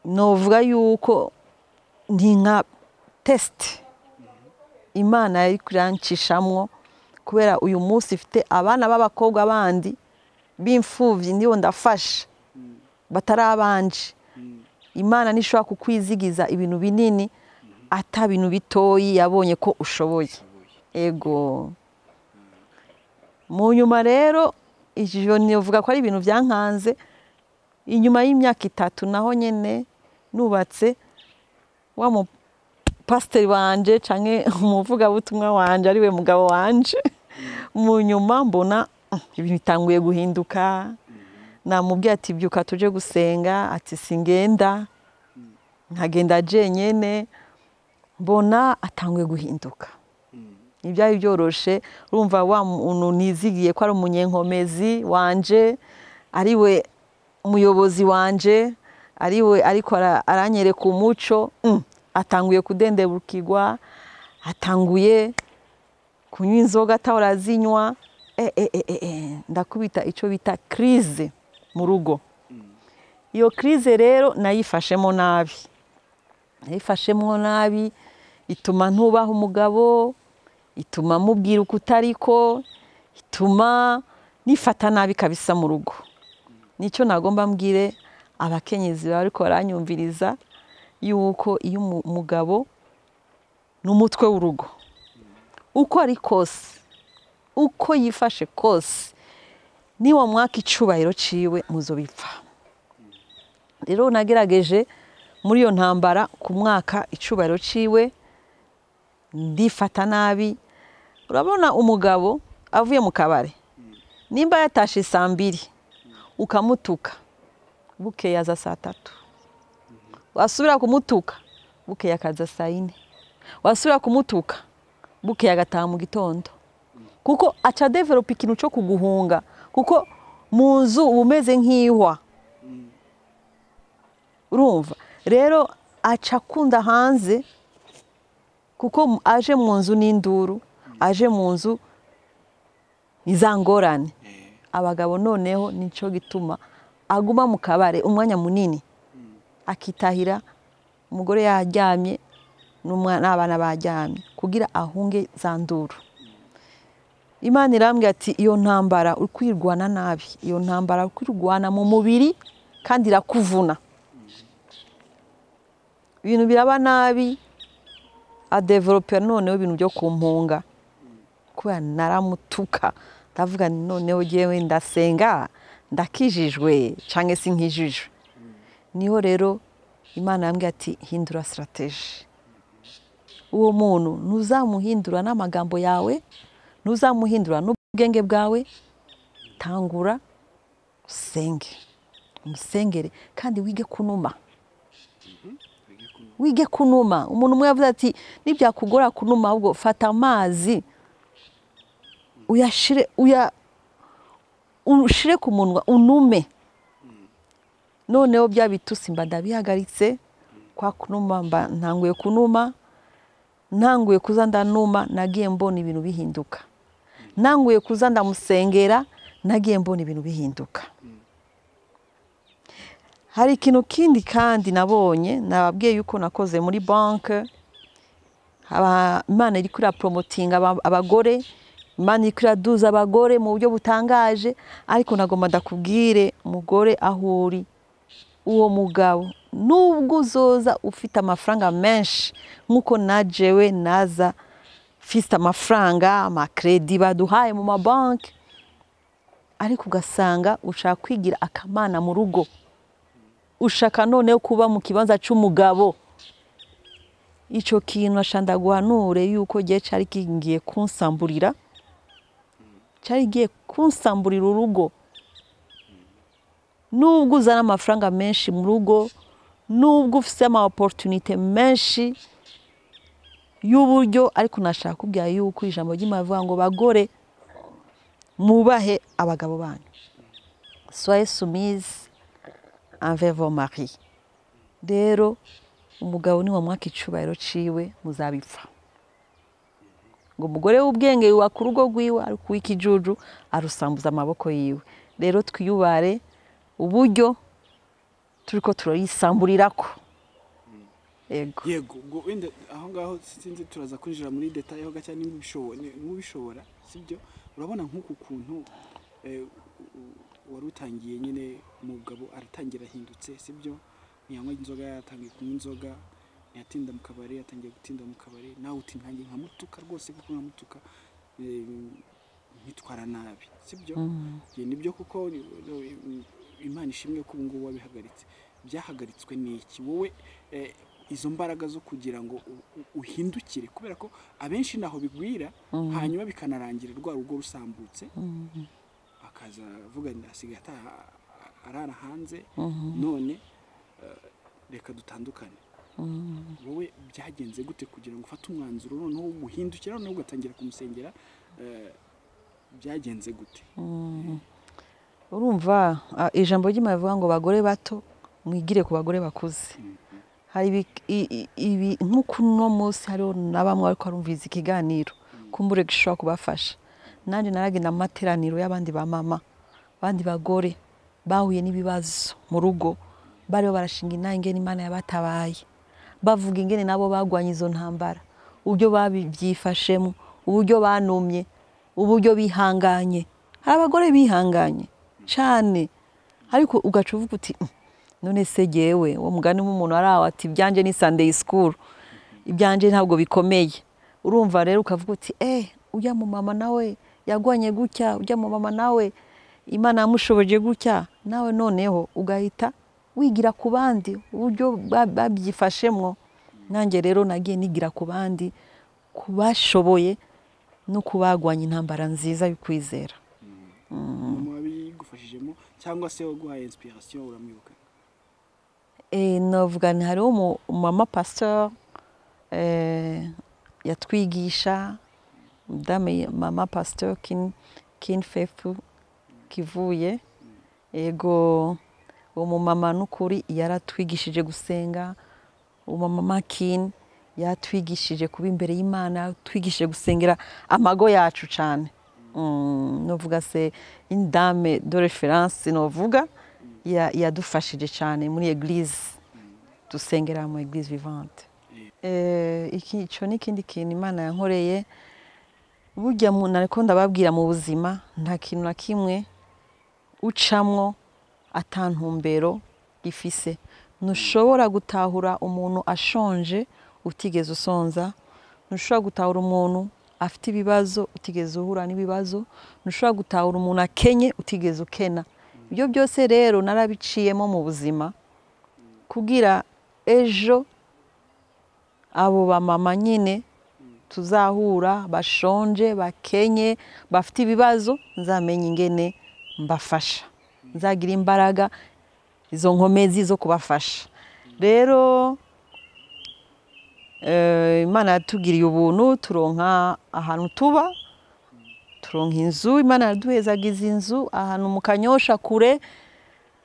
novuga yuko ni nka test Imana yari kuranshishamwo, kubera uyu munsi ifite abana b'abakobwa bandi b'imfuvyi ndiho ndafasha, batari abanje. Imana ntishobora kukwizigiza ibintu binini ata bintu bitoyi yabonye ko ushoboye. Ego, mu nyuma rero Ivyo nivuga ko ari ibintu byankanze. Inyuma y'imyaka 3 naho nyene nubatse, wa mu pasiteri wanje canke umuvugabutumwa wanje ariwe mugabo wanje, mu nyuma mbona ibintu bitanguye guhinduka. Namubwiye ati byuka tuje gusenga, ati singenda, nkagenda jenyene. Mbona atanguye guhinduka, ntibyari byoroshe. Urumva wa muntu nizigiye ko ari umunyenkomezi wanje, ariwe umuyobozi wanje, ariwe ariko aranyereka umuco, atanguye kudendebukirwa, atanguye kunywa inzoga atahora azinywa. Ndakubita icyo bita crise mu rugo. Iyo crise rero nayifashemo nabi, nayifashemo nabi, ituma ntubaha umugabo, ituma mubwira uko utariko, ituma nifata nabi kabisa mu rugo. Nicyo nagomba mbwire abakenyezi bariko baranyumviriza, yuko iyo umugabo n'umutwe w'urugo, uko ari kose, uko yifashe kose, niwa mwaka icubahiro ciwe muzobipfa. Rero nagerageje muri iyo ntambara ku mwaka icubahiro ciwe, ndifata nabi. Urabona umugabo avuye mu kabare, nimba yatashe saa 2 ukamutuka, bukeye aza saa 3, wasubira kumutuka bukeye akaza saa 4, wasubira kumutuka bukeye agataha mu gitondo, kuko aca develop ikintu cyo kuguhunga, kuko mu nzu uba umeze nk'ihwa. Urumva rero aca akunda hanze, kuko aje mu nzu n'induru, aje mu nzu nizangorane. Abagabo noneho nico gituma aguma mu kabare umwanya munini, akitahira umugore yaryamye n'abana baryamye, kugira ahunge za nduru. Imana irambwira ati iyo ntambara uri kwirwana nabi, iyo ntambara uri kwirwana mu mubiri kandi irakuvuna, ibintu biraba nabi. Adevelope noneho ibintu byo kumpunga, kubera naramutuka, ndavuga noneho jewe ndasenga ndakijijwe canke sinkijijwe. Niho rero Imana yambwiye ati hindura strategy, uwo muntu ntuzamuhindura n'amagambo yawe, ntuzamuhindura n'ubwenge bwawe, tangura usenge, umusengere, kandi wige kunuma. Wige kunuma. Umuntu umwe yavuze ati nibyakugora kunuma, ahubwo fata amazi uyashire, ushire ku munwa unume. Noneho bya bitusi mba ndabihagaritse, kwa kunuma mba ntanguye kunuma, ntanguye kuza ndanuma, nagiye mbona ibintu bihinduka. Ntanguye kuza ndamusengera, nagiye mbona ibintu bihinduka. Hari ikintu kindi kandi nabonye, nababwiye yuko nakoze muri banke, Imana iriko irapromotinga abagore, Imana iriko iraduza abagore mu buryo butangaje, ariko nagomba ndakubwire mugore aho uri, uwo mugabo nubwo uzoza ufite amafaranga menshi nkuko najewe naza mfise amafaranga, amakredi baduhaye mu mabanki, ariko ugasanga ushaka kwigira akamana mu rugo, ushaka noneho kuba mu kibanza c'umugabo. Ico kintu ashandaguhanure yuko gihe cari kigiye kunsamburira, cari giye kunsamburira urugo. Nubwo uzana amafaranga menshi mu rugo, nubwo ufise ama opportunité menshi y'uburyo, ariko nashaka kubwira yuko ijambo ry'Imana rivuga ngo bagore mubahe abagabo banyu, soyez soumise envers vos maris. Rero umugabo ni wamwaka icubahiro ciwe muzabipfa. Ngo umugore w'ubwenge yubaka urugo rwiwe, ariko uw'ikijuju arusambuza amaboko yiwe. Rero twiyubare uburyo turiko turayisamburirako. Yego. Yego, ubwo wenda aho ngaho sinzi turaza kwinjira muri detail ho gacha nimba ubishobora, sibyo? Urabona nk'uku kuntu wari utangiye nyine, umugabo aratangira ahindutse, sibyo? Ntiyanywa inzoga, yatangiye kunywa inzoga, ntiyatinda mu kabari, yatangiye gutinda mu kabari, nawe uti ntangiye nkamutuka rwose, kuko nkamutuka. Nkitwara nabi, sibyo? Nibyo, kuko Imana ishimwe ko ubu ngubu wabihagaritse. Byahagaritswe n'iki wowe, izo mbaraga zo kugira ngo uhindukire? Kubera ko abenshi naho bigwira, hanyuma bikanarangira rwa rugo rusambutse, akaza avuga ngo asigaye ataha arara hanze, none reka dutandukane. Wowe byagenze gute kugira ngo ufate umwanzuro noneho wo guhindukira, noneho ugatangira kumusengera? Byagenze gute? Urumva, ijambo ry'Imana rivuga ngo bagore bato mwigire ku bagore bakuze. Hari ibi nk'uko uno munsi hariho na bamwe bariko barumviriza ikiganiro, kumbure gishobora kubafasha. Nanjye naragenda mu materaniro y'abandi ba mama, abandi bagore bahuye n'ibibazo mu rugo, bariho barashinga intahe ingene Imana yabatabaye, bavuga ingene nabo bagwanye izo ntambara, uburyo babyifashemo, uburyo banumye, uburyo bihanganye. Hari abagore bihanganye cane, ariko ugaca uvuga uti: None se jyewe?" Uwo mugani w'umuntu ari aho ati: "Ibyanjye ni Sunday school, ibyanjye ntabwo bikomeye." Urumva rero ukavuga uti: "Ujya mu mama nawe yagwanye gutya, ujya mu mama nawe Imana yamushoboje gutya." Nawe noneho ugahita wigira ku bandi uburyo babyifashemwo. Nanjye rero nagiye nigira ku bandi, ku bashoboye no kubagwanya intambara nziza y'ukwizera. Mama wabigufashijemo cyangwa se waguhaye inspiration, uramwibuka? Novuga nti hariho mama pasteur yatwigisha, dame mama pasteur Kin Faithful Kivuye. Ego, uwo mumama n'ukuri yaratwigishije gusenga. Uwo mama Kin yatwigishije kuba imbere y'Imana, yatwigishije gusengera amago yacu cyane. Novuga c'est une dame de référence, novuga yadufashije cyane muri église dusengera, mu Église Vivante. Iki ico ni ikindi kintu Imana yankoreye. Burya nariko ndababwira, mu buzima nta kintu na kimwe ucamwo atantumbero gifise. Ntushobora gutahura umuntu ashonje utigeze usonza, ntushobora gutahura umuntu afite ibibazo utigeze uhura n'ibibazo, ntushobora gutahura umuntu akenye utigeze ukena. Ibyo byose rero narabiciyemo mu buzima kugira ejo abo bamama nyine tuzahura bashonje, bakenye, bafite ibibazo, nzamenye ingene mbafasha, nzagira imbaraga, izo nkomezi zo kubafasha. Rero Imana yatugiriye ubuntu, turonka ahantu tuba, turonka inzu. Imana yaduhezagiza inzu ahantu mu Kanyosha kure.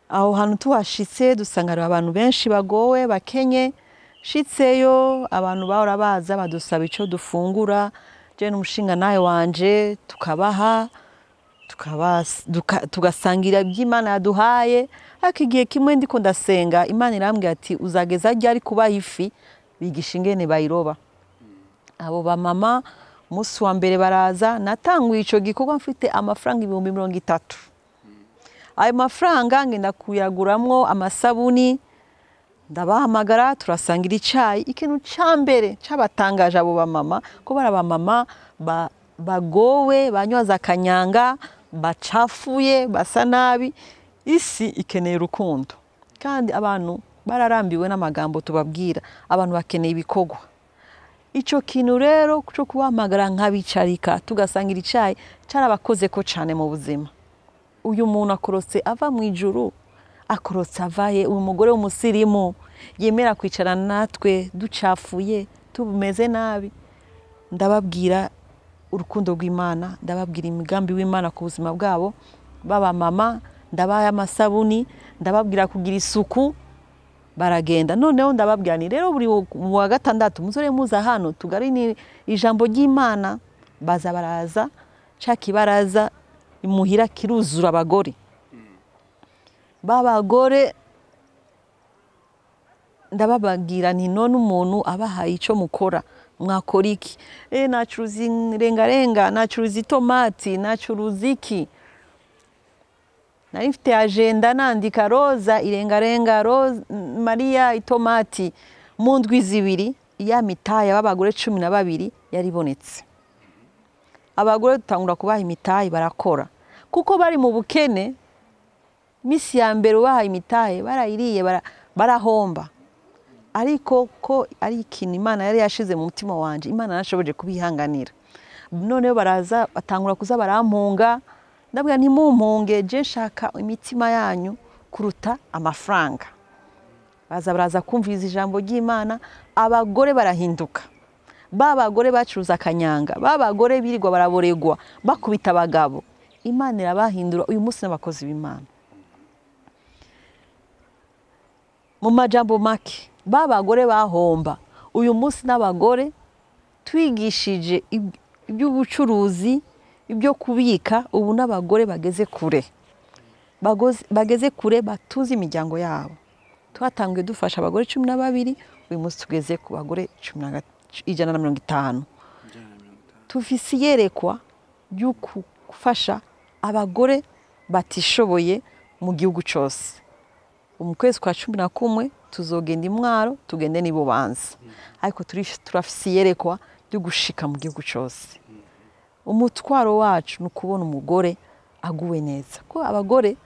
Aho hantu tuhashitse dusanga hari abantu benshi bagowe, bakenye. Shitseyo, abantu bahora baza badusaba ico dufungura, je n'umushinga nawe wanje tukabaha, tugasangira iby'Imana yaduhaye. Ariko igihe kimwe ndiko ndasenga, Imana irambwira ati: "Uzageza ryari kubaha ifi? Bigisha ingene bayiroba." Abo bamama umunsi wa mbere baraza. Natanguye ico gikorwa mfite amafaranga 30,000. Ayo mafaranga ngenda kuyaguramwo amasabuni, ndabahamagara, turasangira icayi. Ikintu ca mbere cabatangaje abo bamama, ko bari abamama bagowe, banywa kanyanga, bacafuye, basa nabi. Isi ikeneye urukundo, kandi abantu bararambiwe n'amagambo tubabwira. Abantu bakeneye ibikorwa. Ico kintu rero cyo kubahamagara nkabicarika tugasangira icayi carabakoze ko cane mu buzima. Uyu muntu akorotse ava mu ijuru, akorotse avaye, uyu mugore w'umusirimu yemera kwicarana natwe ducafuye, tumeze nabi? Ndababwira urukundo rw'Imana, ndababwira imigambi w'Imana ku buzima bwabo baba mama, ndabaha amasabuni, ndababwira kugira isuku. Baragenda. Noneho ndababwira ni rero buri wa gatandatu muzore muza hano tugarine ijambo ry'Imana. Baza baraza, ca kibaraza imuhira kiruzura abagore. Babagore ndabababwira nti: "None umuntu abahaye ico mukora, mwakora iki?" "Nacuruza irengarenga, nacuruza itomati, nacuruza iki." Nari mfite agenda, nandika: Roza irengarenga, Roza Maria itomati. Mu ndwi 2 ya mitaya b'abagore 12 yaribonetse. Abagore dutangura kubaha imitahe, barakora kuko bari mu bukene. Misi ya mbere ubaha imitahe barayiriye, barahomba. Ariko ko ari ikintu Imana yari yashize mu mutima wanje, Imana yarashoboje kubihanganira. Noneho baraza batangura kuza barampunga, ndabwira ntimumpunge, je nshaka imitima yanyu kuruta amafaranga. Baza baraza kumviriza ijambo ry'Imana, abagore barahinduka. Ba bagore bacuruza akanyanga, ba bagore birirwa baraboregwa bakubita abagabo, Imana irabahindura. Uyu munsi n'abakozi b'Imana. Mu majambo make, ba bagore bahomba, uyu munsi n'abagore twigishije iby'ubucuruzi, ibyo kubika, ubu n'abagore bageze kure, bageze kure, batuze imiryango yabo. Twatangiye dufasha abagore 12, uyu munsi tugeze ku bagore 150. Tufise iyerekwa ryo gufasha abagore batishoboye mu gihugu cyose. Mu kwezi kwa 11 tuzogenda Imwaro, tugende n'Ibubanza, ariko turafise iyerekwa ryo gushika mu gihugu cyose. Umutwaro wacu ni ukubona umugore aguwe neza, ko abagore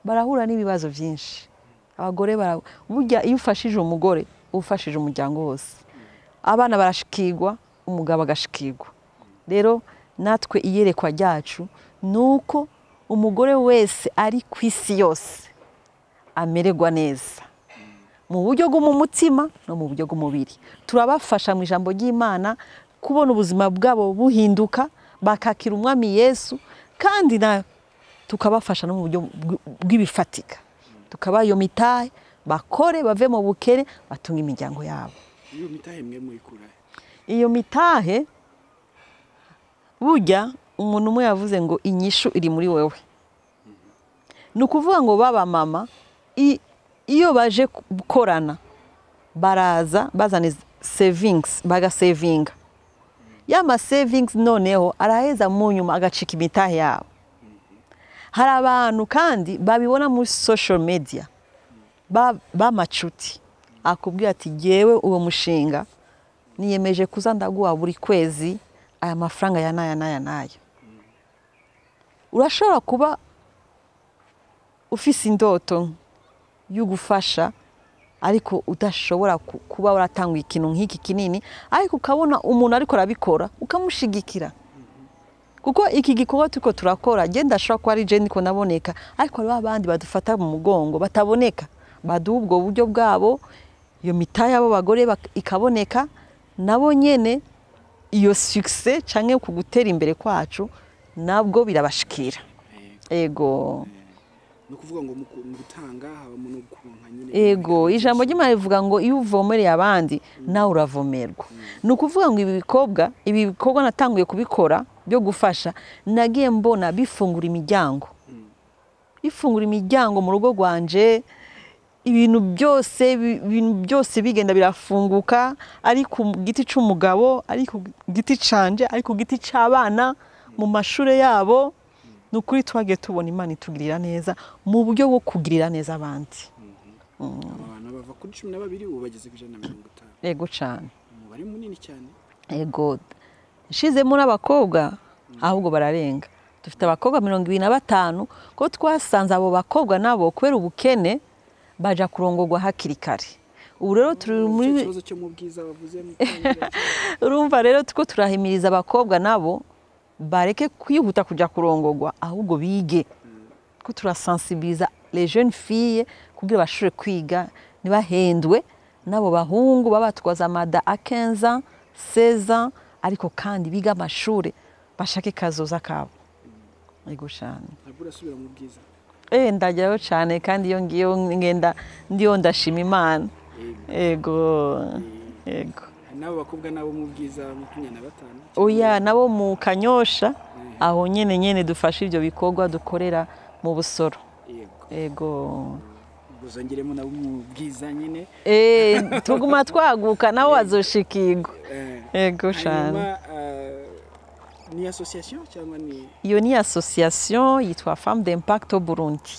barahura n'ibibazo byinshi. Abagore burya iyo ufashije umugore ufashije umuryango wose, abana barashikirwa, umugabo agashikirwa. Rero natwe iyerekwa ryacu ni uko umugore wese ari ku isi yose amererwa neza mu buryo bwo mu mutima no mu buryo bw'umubiri. Turabafasha mu ijambo ry'Imana kubona ubuzima bwabo buhinduka, bakakira umwami Yesu, kandi na tukabafasha no mu buryo bw'ibifatika, tukabaha iyo mitahe bakore, bave mu bukene, batunge imiryango yabo. Iyo mitahe mwe muyikura? Iyo mitahe, burya umuntu umwe yavuze ngo inyishu iri muri wewe. Ni ukuvuga ngo baba mama iyo baje gukorana baraza bazana savings, bagasevinga ya ma savings, noneho araheza mu nyuma agacika imitahe yabo. Hari abantu kandi babibona muri social media, b'amacuti, akubwira ati jyewe uwo mushinga niyemeje kuza ndaguha buri kwezi aya mafaranga ya naya naya naya. Urashobora kuba ufise indoto yo gufasha ariko udashobora kuba waratanga ikintu nk'iki kinini, ariko ukabona umuntu ariko arabikora ukamushigikira. Kuko iki gikorwa turiko turakora, je ndashobora kuba ari je ndiko naboneka, ariko hariho abandi badufata mu mugongo bataboneka, baduha ubwo buryo bwabo, iyo mitahe y'abo bagore ikaboneka, nabo nyene iyo succès canke ku gutera imbere kwacu nabwo birabashikira. Ego. Ni ukuvuga ngo mu gutanga habamo no kuronka nyine. Ego, ijambo ry'Imana rivuga ngo iyo uvomereye abandi nawe uravomerwa. Ni ukuvuga ngo ibi bikorwa natanguye kubikora byo gufasha, nagiye mbona bifungura imiryango, bifungura imiryango mu rugo rwanje, ibintu byose bigenda birafunguka, ari ku giti c'umugabo, ari ku giti canje, ari ku giti c'abana mu mashure yabo. Ni ukuri twagiye tubona Imana itugirira neza mu buryo bwo kugirira neza abandi. Abantu bava kuri 12 ubu bageze ku 150. Ego cyane. Umubare munini cyane. Ego, nshizemo n'abakobwa ahubwo bararenga. Dufite abakobwa 25, ko twasanze abo bakobwa nabo kubera ubukene baja kurongorwa hakiri kare. Ubu rero turi muri ikibazo cyo mu bwiza bavuze mu Urumva rero tuko turahimiriza abakobwa nabo bareke kwihuta kuja kurongorwa, ahubwo bige. Ko turasensibiliza les jeunes filles kugira bashobore kwiga, ntibahendwe n'abo bahungu babatwaza amada a 15 ans, 16 ans, ariko kandi biga amashure bashake kazoza kabo. Ego cyane. Ntabwo urasubira mu bwiza? Ndajyayo cyane, kandi iyo ngiyo ngenda ndiyo ndashima Imana. Ego. Ego. Nabo bakobwa nabo mu bwiza 25? Oya, nabo mu Kanyosha, aho nyene dufasha ivyo bikorwa dukorera mu Busoro. Ego. Uzongeremo nabo mu bwiza nyine. Tuguma twaguka nabo bazoshikirwa. Ego cyane. Ni association cyangwa ni? Iyo ni association yitwa Femme d'Impact au Burundi.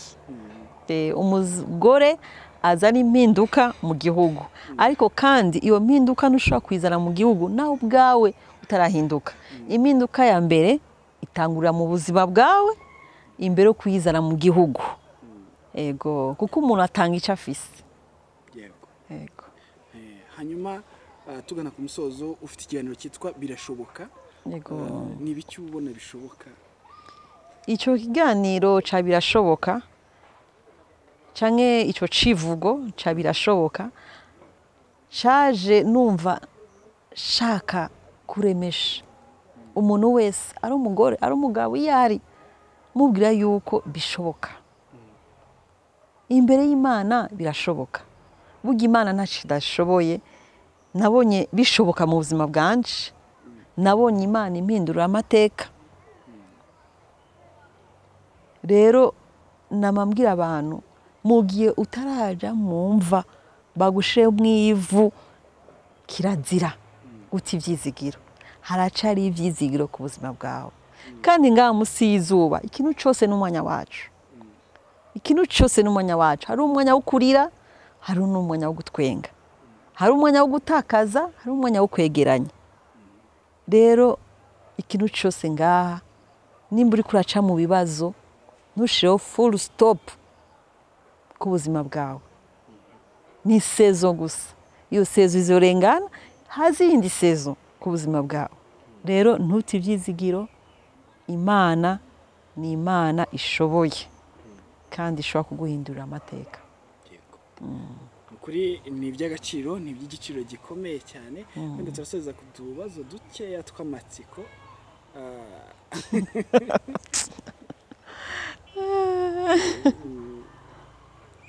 Umugore azana impinduka mu gihugu, ariko kandi iyo mpinduka ntushobora kuyizana mu gihugu nawe ubwawe utarahinduka. Impinduka ya mbere itangurira mu buzima bwawe imbere yo kuyizana mu gihugu. Ego, kuko umuntu atanga icyo afise. Yego. Ego. Hanyuma tugana ku musozo, ufite ikiganiro cyitwa Birashoboka. Yego. Ni ibiki ubona bishoboka? Icyo kiganiro ca Birashoboka canke ico civugo ca Birashoboka caje numva shaka kuremesha umuntu wese, ari umugore ari umugabo, iyo ari mubwira yuko bishoboka imbere y'Imana. Birashoboka burya, Imana ntacyo idashoboye. Nabonye bishoboka mu buzima bwanje, nabonye Imana impindura amateka. Rero namambwira abantu, mu gihe utaraja mu mva bagushe mu ivu, kirazira guta ivyizigiro. Haracari ivyizigiro ku buzima bwawe, kandi ngaha musi y'izuba ikintu cose n'umwanya wacu, ikintu cyose n'umwanya wacu. Hari umwanya wo kurira, hari n'umwanya wo gutwenga, hari umwanya wo gutakaza, hari umwanya wo kwegeranya. Rero ikintu cyose ngaha, nimba uri kuraca mu bibazo, ntushireho full stop ku buzima bwawe. Ni saison gusa, iyo saison izorengana, hazi iyindi saison ku buzima bwawe. Rero ntute ibyizigiro, Imana ni Imana ishoboye kandi ishobora kuguhindurira amateka. Yego. Ukuri ni iby'agaciro, ni iby'igiciro gikomeye cyane. Wenda turasoza ku tubazo dukeya tw'amatsiko.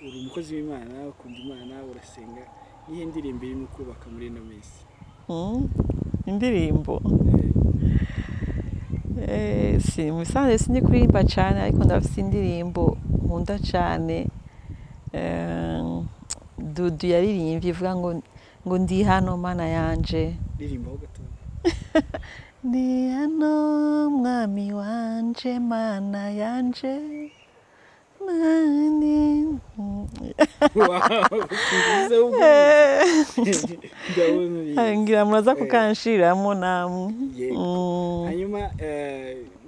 Uri umukozi w'Imana, ukunda Imana, urasenga. Nihe ndirimbo irimo kubaka muri ino minsi? Indirimbo, si musanze sinzi kuririmba cyane, ariko ndafite indirimbo nkunda cyane. Dudu yaririmbye ivuga ngo ndi hano Mana yanje. Ririmbaho gato. Ndi hano mwami wanje, Mana yanje, mani. Wow, ndabona ubizi. Ngira muraza kukanshiramo namwe. Yego. Hanyuma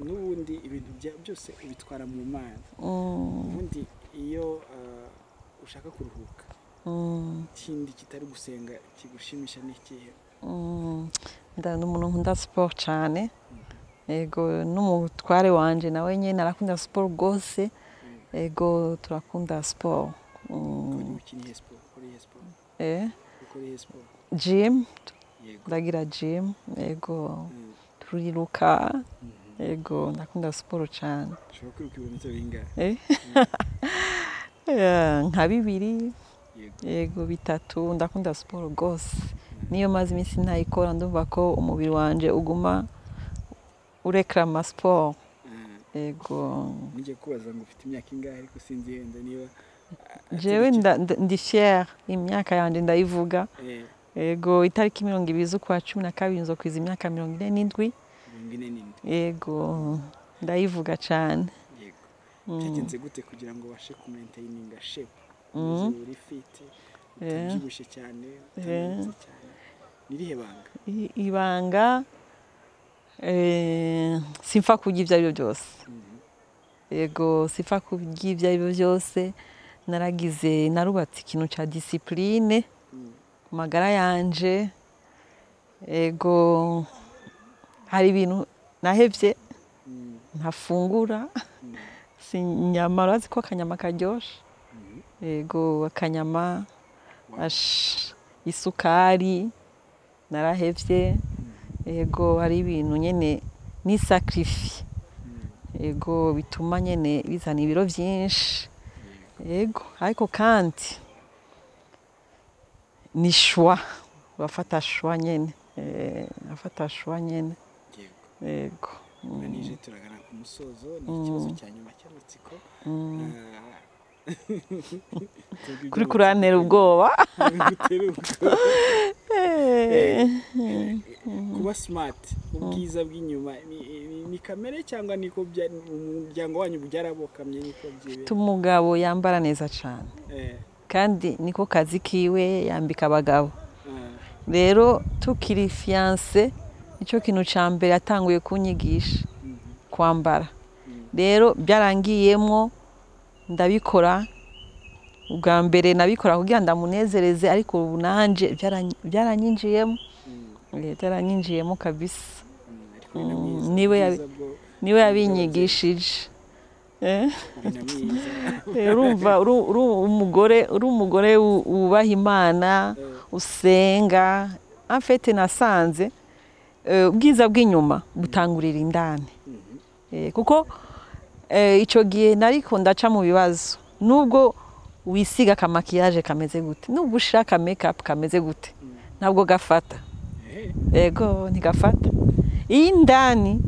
n'ubundi ibintu byose ubitwara mu Mana. Ubundi iyo ushaka kuruhuka, ikindi kitari gusenga kigushimisha ni ikihe? Ni umuntu nkunda siporo cyane. Yego, n'umutware wanje nawe nyine arakunda siporo rwose. Yego, turakunda siporo. Ukina iyihe siporo? Ukora iyihe siporo? Ukora iyihe siporo? Gym. Yego. Ndagira gym, yego. Turiruka, yego, ndakunda siporo cyane. Ushobora kwiruka ibirometero bingahe? Nka 2. Yego. Yego, 3. Ndakunda siporo rwose. Niyo maze iminsi ntayikora, ndumva ko umubiri wanje uguma urekrama siporo. Yego. Ngiye kubaza ngo ufite imyaka ingahe, ariko sinzi yenda niba atari Jewe ndi fier, imyaka yanje ndayivuga. Yego, itariki 20 z'ukwa 12 nzokwiza imyaka 47. 47. Yego, ndayivuga cyane. Yego. Byagenze gute kugira ngo ubashe kumaintaininga shape, umeze uri fit, utabyibushye cyane, utananutse cyane? Ni irihe banga? Ibanga, simfa kurya ibyo ari byo byose. Yego, simfa kurya ibyo ari byo byose. Naragize, narubatse ikintu cya discipline ku magara yanje. Yego, hari ibintu nahevye ntafungura. Si inyama, urazi ko akanyama karyoshe. Yego, akanyama, isukari narahevye. Yego, hari ibintu nyene ni sacrifice. Yego, bituma nyene bizana ibiro byinshi. Yego, ariko kandi ni choix, urafata choix nyene, urafata choix nyene. Yego. Yego. Nije turagana ku musozo, ni ikibazo cya nyuma cy'amatsiko. Kuri kurantera ubwoba. Gutera ubwoba. Kuba smart, ubwiza bw'inyuma ni kamere cyangwa niko umuryango wanyu byarabokamye, niko byibera? Umugabo yambara neza cyane, kandi niko kazi kiwe, yambika abagabo. Rero tukiri fiancé, nicyo kintu cya mbere yatanguye kunyigisha. Kwambara rero byarangiyemo, ndabikora ubwa mbere nabikora kugira ndamunezereze, ariko ubu nanje byaranyinjiyemo. Byaranyinjiyemo kabisa. Ariko ni na mwiza, Niwe ubwiza bwo niwe yabinyigishije. Uri na mwiza. Urumva uri umugore wubaha Imana, usenga. En fait, nasanze ubwiza bw'inyuma butangurira indani. Kuko ico gihe nariko ndaca mu bibazo, nubwo wisiga aka maquillage kameze gute, nubwo ushaka make up kameze gute, ntabwo gafata. Ego, ntigafata. Iyo indani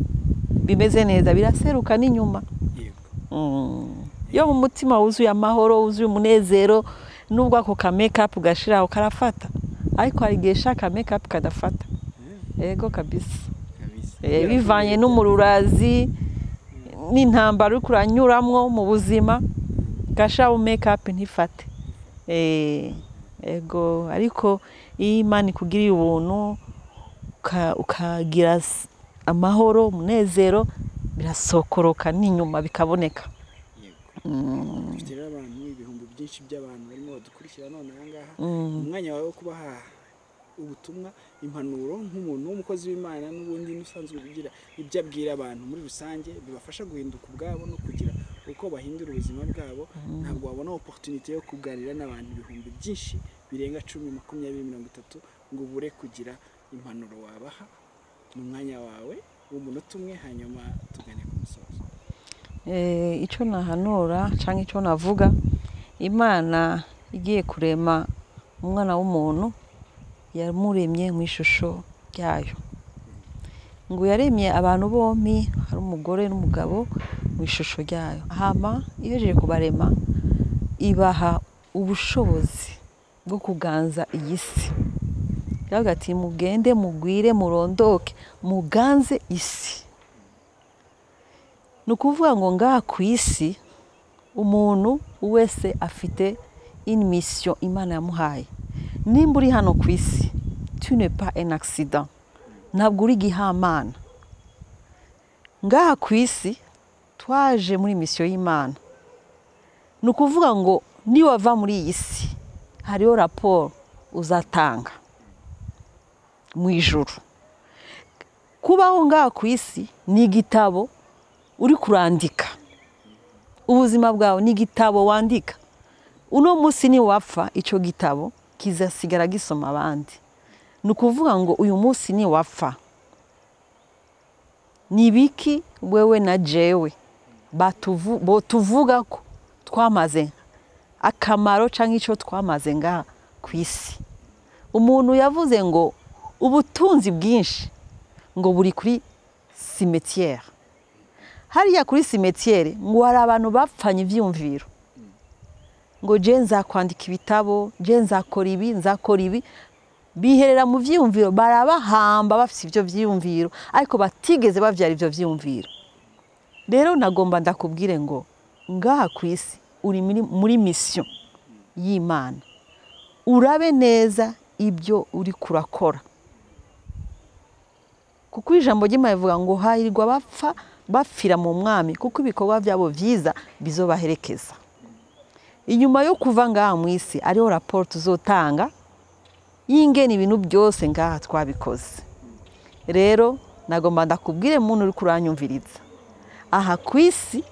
bimeze neza, biraseruka n'inyuma. Iyo mu mutima wuzuye amahoro, wuzuye umunezero, nubwo ako ka make-up gashiraho karafata, ariko hari igihe shaka make-up kadafata. Ego kabisa. Kabisa. Bivanye n'umururazi n'intambara uriko uranyuramwo mu buzima, gashiraho make-up ntifate. Ego, ariko iyo Imana ikugiriye ubuntu, ukagira amahoro, umunezero, birasokoroka n'inyuma bikaboneka. Dufite rero abantu ibihumbi byinshi by'abantu barimo badukurikira none aha ngaha. Umwanya wawe wo kubaha ubutumwa, impanuro, nk'umuntu w'umukozi w'Imana n'ubundi n'usanzwe ugira ibyo abwira abantu muri rusange bibafasha guhinduka ubwabo no kugira uko bahindura ubuzima bwabo. Ntabwo wabona opportunité yo kuganira n'abantu ibihumbi byinshi birenga 10, 20, 30 ngo ubure kugira impanuro wabaha. Mu mwanya wawe w'umunota umwe, hanyuma tugane ku musozo. Icyo nahanura cyangwa icyo navuga, Imana igiye kurema umwana w'umuntu, yamuremye mu ishusho ryayo. Ngo yaremye abantu bombi, hari umugore n'umugabo, mu ishusho ryayo. Hama ihejeje kubarema, ibaha ubushobozi bwo kuganza iyi si. Iravuga ati: "Mugende mugwire, murondoke, muganze isi." Ni ukuvuga ngo ngaha ku isi umuntu wese afite une mission Imana yamuhaye. Nimba uri hano ku isi, tu n'es pas un accident, ntabwo uri igihamana. Ngaha ku isi twaje muri mission y'Imana. Ni ukuvuga ngo niwava muri iyi si, hariho raporo uzatanga mu ijuru. Kubaho ngaha ku isi ni igitabo uri kurandika. Ubuzima bwawe ni igitabo wandika. Uno munsi niwapfa, icyo gitabo kizasigara gisoma abandi. Ni ukuvuga ngo uyu munsi niwapfa, ni ibiki wewe na jewe botuvuga ko twamaze akamaro cyangwa icyo twamaze ngaha ku isi? Umuntu yavuze ngo ubutunzi bwinshi ngo buri kuri cimetière. Hariya kuri cimetière ngo hari abantu bapfanye ivyumviro, ngo je nzakwandika ibitabo, je nzakora ibi, nzakora ibi, biherera mu vyiyumviro, barabahamba bafite ivyo vyiyumviro, ariko batigeze bavyara ivyo vyiyumviro. Rero nagomba ndakubwire ngo ngaha ku isi uri muri mission y'Imana. Urabe neza ibyo uri kurakora, kuko ijambo ry'Imana rivuga ngo hahirwa bapfa bapfira mu Mwami, kuko ibikorwa byabo vyiza bizobaherekeza. Inyuma yo kuva ngaha mu isi, ariho raporo tuzotanga y'ingene ibintu byose ngaha twabikoze. Rero nagomba ndakubwire, muntu uri kuranyumviriza, aha ku isi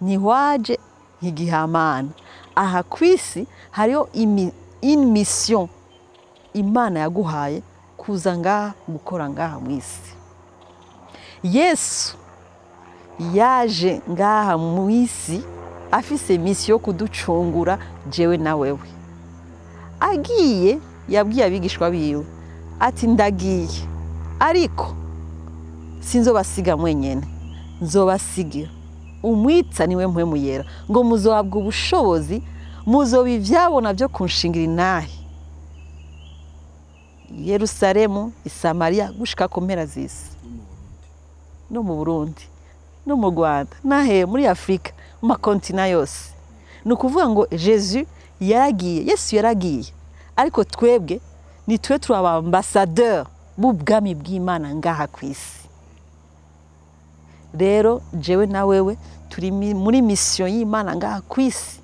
ntiwaje nk'igihamana. Aha ku isi hariho une mission Imana yaguhaye kuza ngaha gukora ngaha mu isi. Yesu yaje ngaha mu isi afise mission yo kuducungura jewe na wewe. Agiye, yabwiye abigishwa biwe ati: "Ndagiye, ariko sinzobasiga mwenyene, nzobasigira umwitsa, niwe Mpwemu Yera, ngo muzohabwa ubushobozi, muzoba ivyabona byo kunshingira intahe Yerusalemu, Isamariya, gushika ku mpera z'isi, no mu Burundi, no mu Rwanda, nahe muri Afurika, mu makontina yose." Ni ukuvuga ngo Jesu yaragiye, Yesu yaragiye, ariko twebwe ni twe turi abambasaderi b'ubwami bw'Imana ngaha ku isi. Rero jewe na wewe turi muri mission y'Imana ngaha ku isi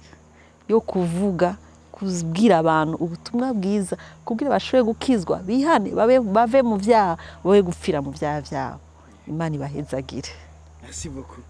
yo kuvuga, kubwira abantu ubutumwa bwiza kugira bashobore gukizwa, bihane, bave mu vyaha, babe gupfira mu vyaha vyabo. Imana ibahezagire. Merci beaucoup.